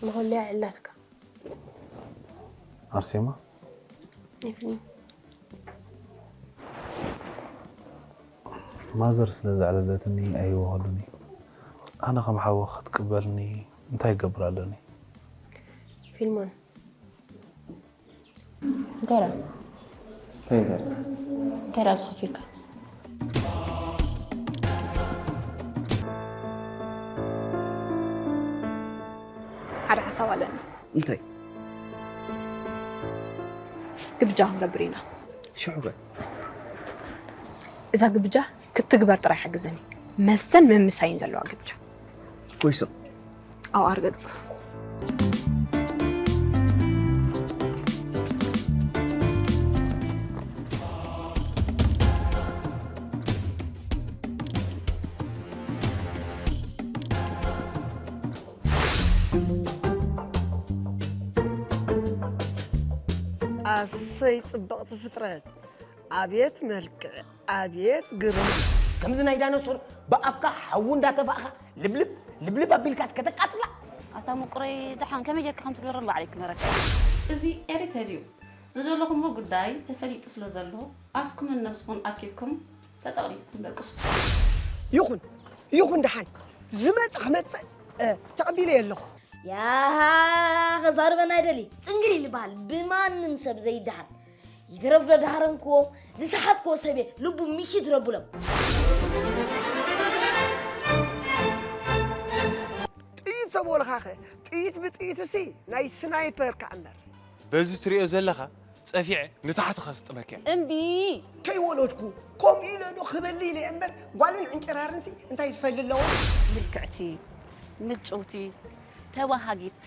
መኸለያ ዕላትካ። ኣርሴማ ይፍኒ። ማዘር ስለ ዘዕለለትኒ ኣይወኸሉኒ። ኣነ ከም ሓወ ክትቅበልኒ እንታይ ይገብር ኣለኒ? ፊልሞን እንታይ ራ እንታይ እንታይ እንታይ ራ ብስኺ ፊልካ ሓደ ሓሳብ ኣለኒ። እንታይ ግብጃ ክንገብር ኢና። ሽዑ በል እዛ ግብጃ ክትግበር ጥራይ ሓግዘኒ። መስተን ምምሳይን ዘለዋ ግብጃ። ኮይሶም ኣብ ኣርገጽ ኣሰይ ጽብቕቲ ፍጥረት! ኣብየት መልክዕ! ኣብየት ግርማ! ከምዚ ናይ ዳይኖሶር ብኣፍካ ሓዊ እንዳተፋእኻ ልብልብ ልብልብ ኣቢልካስ ከተቃጽላ። ኣታ ምቁረይ ደሓን ከመይ ጌርካ ከም ትድወረሉ ባዕለይ ክመረካ። እዚ ኤሪተል እዩ። ዝደለኹምዎ ጉዳይ ተፈሊጡ ስለ ዘሎ ኣፍኩምን ነብስኹን ኣኪብኩም ተጠቕሊልኩም ደቅሱ። ይኹን ይኹን ደሓን ዝመጽእ ክመጽእ እ፣ ተቐቢለዮ ኣለኹ። ያሃ ከዛርበና ኣይደሊ ጽንግል ይልበሃል ብማንም ሰብ ዘይደሃል ይትረፍ ዶ ደሃረምክዎ ዝሰሓትክዎ ሰብየ ልቡ ምሽት ረብሎም ጥይት ተበልኻኸ ጥይት ብጥይትሲ ናይ ስናይፐር ከኣ እምበር በዚ ትሪኦ ዘለኻ ጸፊዐ ንታሕቲ ከስጥመካ እየ። እምቢ ከይወለድኩ ከምኡ ኢለ ዶ ክበሊ ኢለ እየ እምበር ጓልን ዕንጭራርንሲ እንታይ ዝፈሊ ኣለዎ ምልክዕቲ ምጭውቲ ተባሃጊት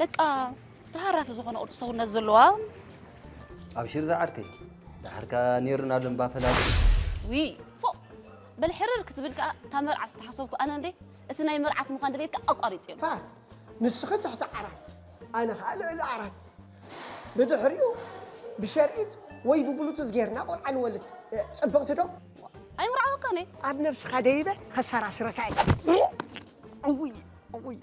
በቃ ተሃራፊ ዝኾነ ቅርጺ ሰውነት ዘለዋ ኣብሽር ዝዓርከይ ድሓርካ ኔርና ዶ እምባ ፈላሊ ዊ ፎ በል ሕርር ክትብል ከኣ እታ መርዓ ዝተሓሰብኩ ኣነ እንዴ እቲ ናይ መርዓት ምዃን ድሌትካ ኣቋሪጽ እዮም ፋር ንስኺ ትሕቲ ዓራት ኣነ ኸኣ ልዕሊ ዓራት ብድሕሪኡ ብሸርኢት ወይ ብብሉቱዝ ጌርና ቆልዓ ንወልድ እ፣ ጽብቕቲ ዶ ኣይምርዓወካን እየ ኣብ ነብስኻ ደይበ ከሰራስረካ እየ እውይ እውይ